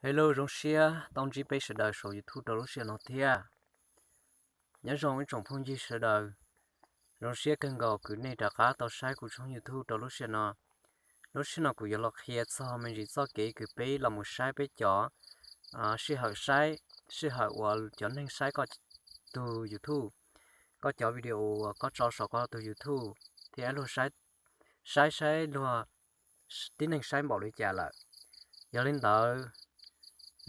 Hello, zoo siab tau ntsib peb sawv daws saum YouTube rau lub sij hawm no thiab. Nyob zoo ib tsoom phooj ywg sawv daws, zoo siab kawg nkaus kws nej rov qab tau saib kuv tshooj YouTube rau lub sij hawm no. Lub sij hawm no kuv yuav los qhia txog me ntsis txoj kev kws peb los mus saib peb cov sij hawm saib, sij hawm uas cov neeg saib koj tug YouTube, koj cov video uas koj tso saum koj tug YouTube, thiab luag saib, saib luag tib neeg saib npaum li cas lawm. Yog li ntawd,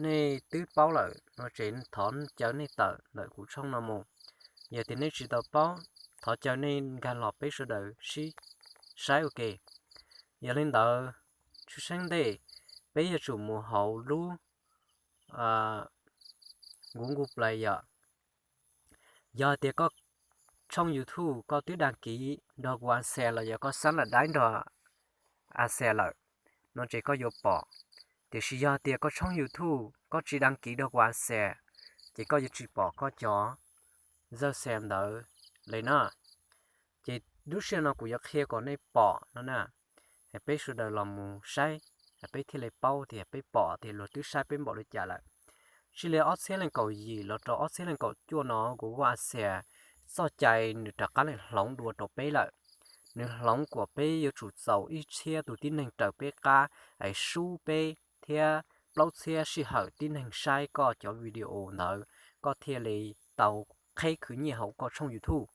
nej twb paub lawm no ces thov caw nej tawm ntawm kuv tshooj no mus. Yog tias nej tsis tau paub, thov caw nej nkag los peb sawv daws sib saib ua ke. Yog li ntawd, tshwj xeeb ntej, peb yuav tsum mus hauv lub Google Play yom. Yog tias koj tshooj YouTube koj twb đăng ký nrog Google AdSense los yog koj xab las daib nrog AdSense lawm no ces koj yuav pom. Tiam sis yog tias koj tshooj YouTube koj tsis đăng ký nrog Google AdSense, ces koj yuav tsis pom koj cov zaj xes ntawd li na. Ces lub sij hawm no kuv yuav qhia kom nej pom no na, es peb sawv daws los mus saib, peb thiaj li paub tias peb pom tias luag twb saib peb npaum li cas lawm. Txij li ob txhiab leej kaum yim los rau ob txhiab leej kaum cuaj no Google AdSense txoj cai nws rov qab los hloov dua rau peb lawm. Nws hloov kom peb yuav tsum txaus ib txhiab tus tib neeg raws peb qab es sub peb thiab plaub txhiab sij hawm tib neeg saib koj cov video ntawd, koj thiaj li tau qheb khwv nyiaj hauv koj tshooj YouTube.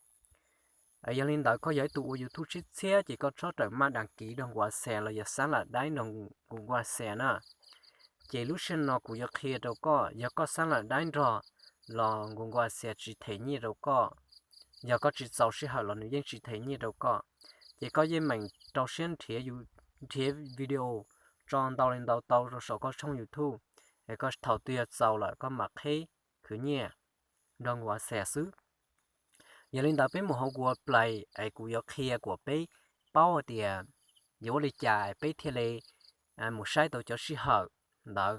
Yog li ntawd koj yog ib tug ua YouTube tsib txhiab ces koj txhob rawm maj đăng ký nrog Google AdSense los yog xab las daib nrog Google AdSense na. Ces lub sij hawm no kuv yuav qhia rau koj, yog koj xab las daib nrog los Google AdSense tsis them nyiaj rau koj. Yog koj tsis txaus sij hawm los nws yeej tsis them nyiaj rau koj. Ces koj yeej meem rau siab nrhiav video tso ntau li ntau tau rau saum koj tshooj YouTube, es koj thaum twg yog txaus lawm koj mam qheb khwv nyiaj nrog Google AdSense xwb. Yog li ntawd peb mus hauv Google Play es kuv yuav qhia kom peb paub hais tias yuav ua li cas peb thiaj li mus saib tau cov sij hawm ntawd.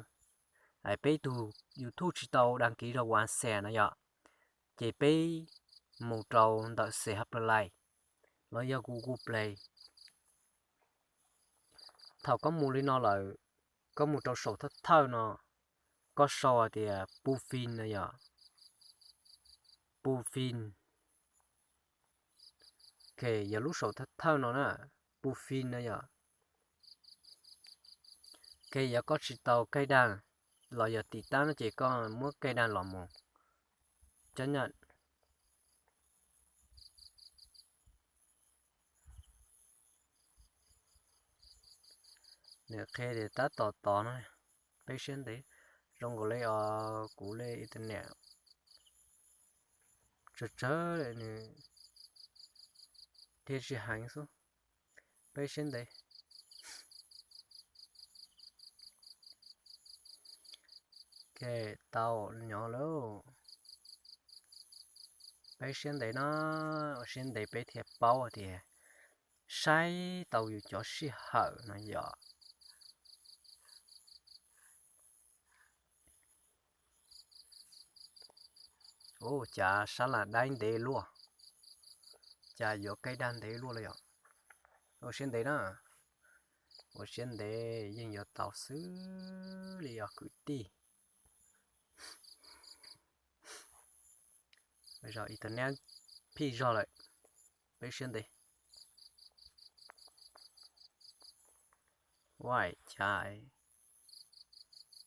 Peb tus YouTube tsis tau đăng ký rau Google AdSense no yom, ces peb mus rau ntawm xes hab play los yog Google Play. Thaum koj mus li no lawm, koj mus rau saum thawj thawj no, koj sau hais tias Pufin no yom, Pufin. Ok, yog lub saum thawj thawj no na, Pufin no yom. Ok, yog koj tsis tau kaij daj los yog tim tab no ces koj muab kaij daj los mus. Cov nyom nws qhia tias tab tom tod no, peb siab ntev, zoo nkaus li os kuv li internet tsawg tsawg nws thiaj tsis heev xwb. Peb siab ntev. Ok, tau nyob lauj. Peb siab ntev no, ua siab ntev peb thiaj paub tias saib tau yus cov sij hawm no yom. Ua cas sab las daib ntev luaj, cas yuav kaij daj ntev luaj li yom. Ua siab ntev na, ua siab ntev yeej yuav tau xwb li os kwv tij. Zog internet phij zog lawm, peb siab ntev. Ua cas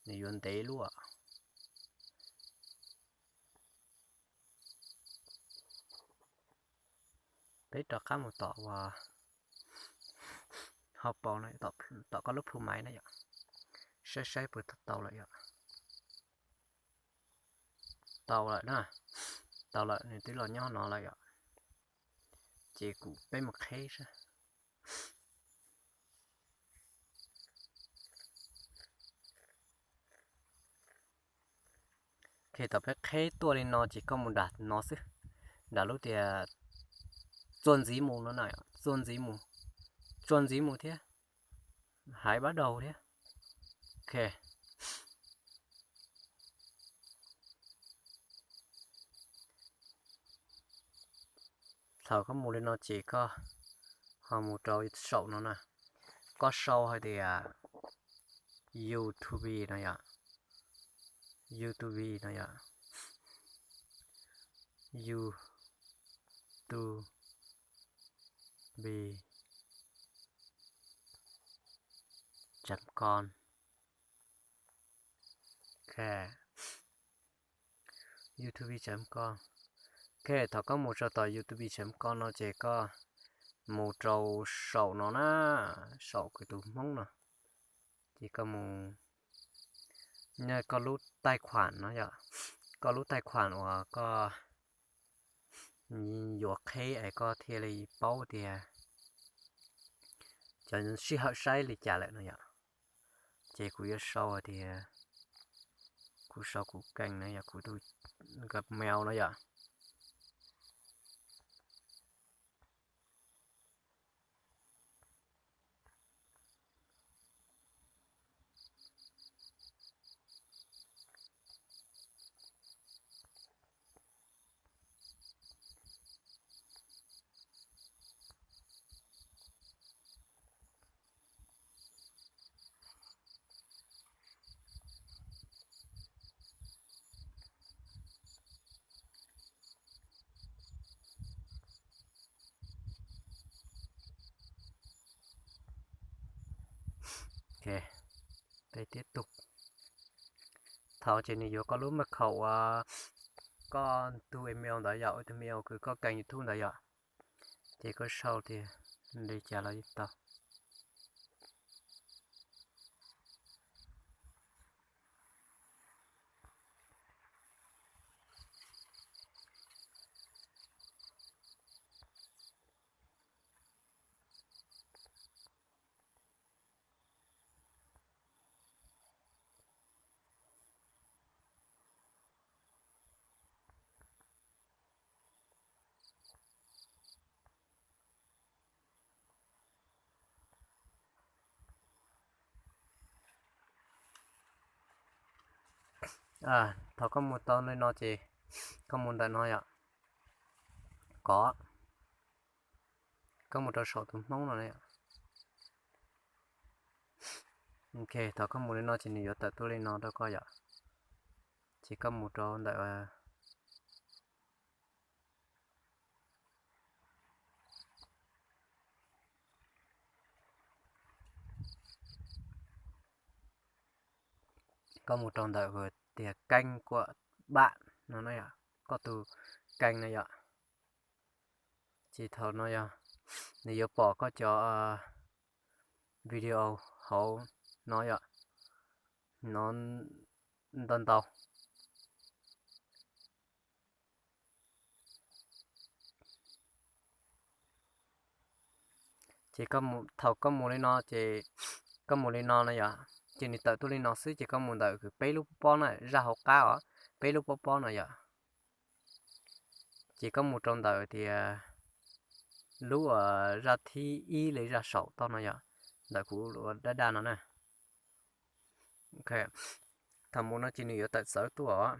nws yuav ntev luaj. Peb rov qab mus tom uas ho paus no, tom koj lub plhu maiv na yom, saib saib puas tau lawm yom. Tau lawm na, tau lawm, nws twb los nyob no lawm yom. Ces kuv peb mus qheb saib. Ok, thaum peb qheb tuaj li no ces koj mus nram no xwb, nram lub tias txuas ntxiv mus no na, txuas ntxiv mus, txuas ntxiv mus thiab, hais bắt đầu thiab. Ok. Thaum koj mus li no ces koj ho mus rau saum no na, koj sau hais tias YouTube no yom. YouTube no yom. YouTube chấm com. Ok. YouTube chấm com. Ok, thaum koj mus rau tom YouTube chấm com no ces koj mus rau saum no na, saum kws tus Hmoob no. Ces koj mus, koj lub taij khuam no yom, koj lub taij khuam uas koj yuav qheb es koj thiaj li paub tias cov sij hawm saib li cas lawm no yom. Ces kuv yuav sau tias, kuv sau kuv keeg no yom, kuv tus Gmail no yom. Ok, peb tiếp tục. Thaum ces nws yuav koj lub mật khẩu uas koj tus email ntawd yom, tus email kws koj keeg YouTube ntawd yom. Ces koj sau tias li cas los yeej tau. Thaum koj mus tau li no ces koj mus ntawm no yom, kov, koj mus rau saum tus Hmoob no. Ok, thaum koj mus li no ces nws yuav tawm tuaj li no rau koj yom. Ces koj mus rau ntawm koj mus rau ntawm tias kênh của bạn no na yom, koj tus kênh na yom. Ces thaum no yog nws yuav pom koj cov video hauv no yom, no ntau ntau. Ces thaum koj mus li no ces, koj mus li no na yom, ces nws tawm tuaj li no xwb ces koj mus ntawm peb lub pob pob na, zaj hauv qab os, peb lub pob pob no yom. Ces koj mus rau ntawm tias lub zaj thib ib li zaj saum toj no yom, ntawm kuv ua daj daj no na. Thaum mus no ces nws yuav tawm txawv tuaj.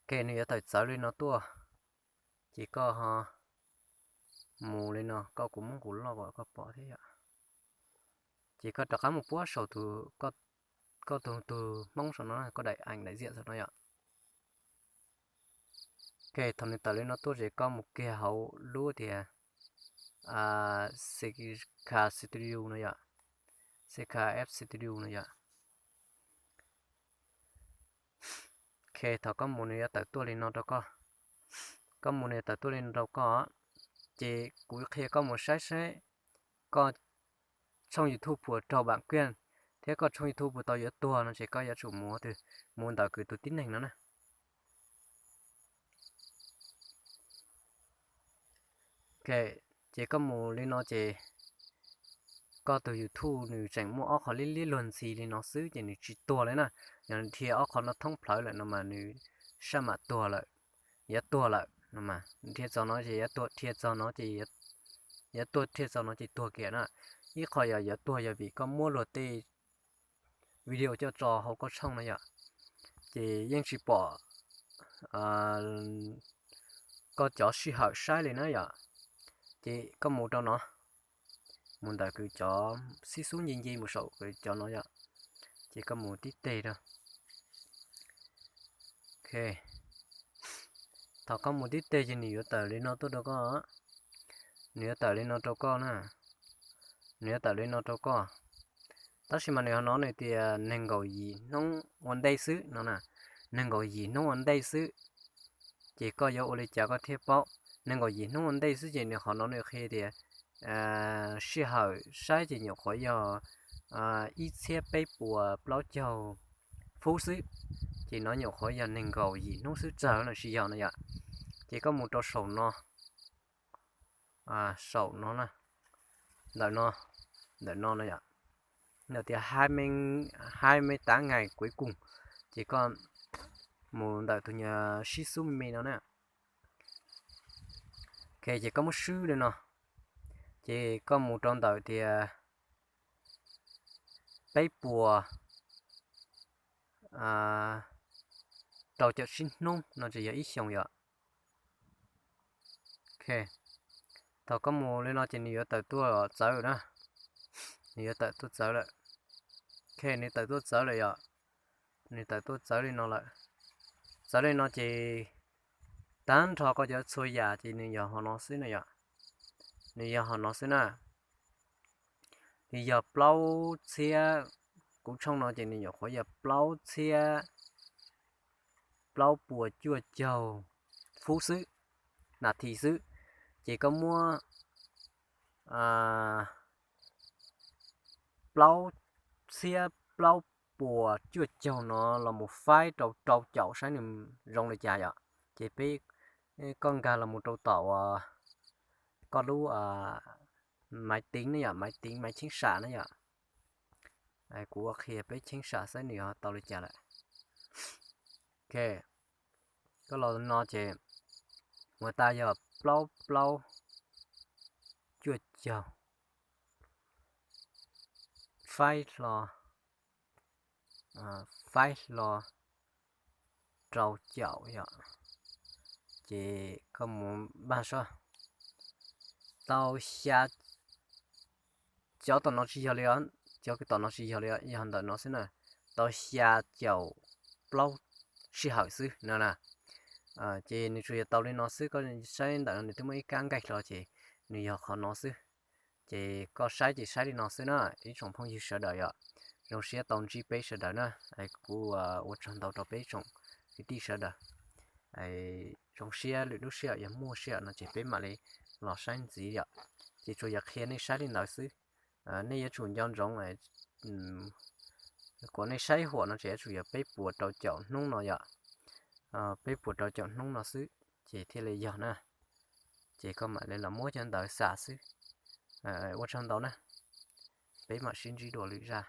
Ok, nws yuav tawm txawv li no tuaj, ces koj ho mus li no, koj kuv muab nqus loj kom koj pom thiab yom. Ces koj rov qab mus puab saum tus, koj tus, tus Hmoob saum no, koj daim ảnh đại diện saum no yom. Ok, thaum nws tawm li no tuaj ces koj mus kiag hauv lub tias CK Studio no yom, CK App Studio no yom. Ok, thaum koj mus nws yuav tawm tuaj li no rau koj. Koj mus nws yuav tawm tuaj li no rau koj, ces kuv qhia koj mus saib saib koj tshooj YouTube puas raug bản quyền thiab koj tshooj YouTube puas tau yuav tuag no ces koj yuav tsum mus, mus ntawm kws tus tib neeg no na. Ok, ces koj mus li no ces koj tus YouTube nws tseem muaj ob qho liab liab luag ntxhi li no xwb ces nws tsis tuag li na. Yog dhia ob qho no thoob plhawv lawm no mas nws sab mam tuag lawm, yuav tuag lawm no mas. Dhia txog no ces yuav tuag, dhia txog no ces yuav tuag, dhia txog no ces tuag kiag na. Ib qho yog yuav tuag yog vim koj muab luag tej video coj tso hauv koj tshooj no yom, ces yeej tsis pom koj cov sij hawm saib li na yom. Ces koj mus rau no, mus ntawm kws cov xib xub nce nce mus saum kws cov no yom, ces koj mus tib teg rau. Ok, thaum koj mus tib teg ces nws yuav tawm li no tuaj rau koj, nws yuav tawm li no rau koj na, nws yuav tawm li no rau koj. Tab sis mas nws ho no nws tias nees nkaum yim hnub ua ntej xwb no na, nees nkaum yim hnub ua ntej xwb. Ces koj yuav ua li cas koj thiaj paub? Nees nkaum yim hnub ua ntej xwb ces nws qhov no nws qhia tias sij hawm saib ces nyuam qhuav yog ib txhiab peb puas plaub caug fub xwb, ces no nyuam qhuav yog nees nkaum yim hnub xwb tsawg no tsis yog no yom. Ces koj mus rau saum no, saum no, ntawm no, ntawm no no yom, nws tias hai mươi tám ngày cuối cùng, ces koj mus ntawm tus nyuag sib xub me me no na. Ok, ces koj muab swb li no, ces koj mus rau ntawm tias peb puas rau caum tsib hnub no ces yog ib xyoos yom. Ok, thaum koj mus li no ces nws yuav tawm tuaj txawv na, nws yuav tawm tuaj txawv lawm. Ok, nws tawm tuaj txawv lawm yom, nws tawm tuaj txawv li no lawm. Txawv li no ces tag nrho koj cov txhua yam ces nws yog hauv no xwb na yom, nws yog hauv no xwb na. Nws yog plaub txhiab, kuv tshooj no ces nws nyuam qhuav yog plaub txhiab plaub puas cuaj caug fub xwb, nas this xwb. Ces koj muab plaub txhiab plaub puas cuaj caug no los mus faib rau rau caum saib nws zoo li cas yom. Ces peb, koj nkag los mus rau tom uas koj lub maiv tiv ne yom, maiv tiv maiv cheeb sam ne yom. Kuv ua qhia peb cheeb sam saib nws ho tau li cas lawm. Ok, koj los no ces mus tas yog plaub plaub cuaj caug, faib hlo, faib hlo rau caum yom. Ces koj mus npaj soj tau xya, cov tom no tsis yog li os, cov tom no tsis yog li os, yog ntawm no xwb na, tau xya caum plaub sij hawm xwb no na. Ces nws tsuas yog tau li no xwb, koj saib ntawm no nws twb muaj ib kab nkaij hlo ces nws yog qhov no xwb. Ces koj saib ces saib li no xwb na ib tsoom phooj ywg sawv daws yom. Zoo siab tau ntsib peb sawv daws na, kuv ua tsaug ntau rau peb tsoom kwv tij sawv daws. Zoo siab lwm lub sij hawm yog muaj sij hawm no ces peb mam li los saib ntxiv yom. Ces tsuas yog qhia nej saib li ntawd xwb. Nej yuav tsum nco ntsoov, kuv nej saib huam no ces yuav tsum yog peb puas rau caum hnub no yom, peb puas rau caum hnub no xwb ces thiaj li yog na. Ces koj mam li los muab cov ntawd xam xwb. Ua tsaug ntau na, peb mam sib ntsib dua lwm zaj.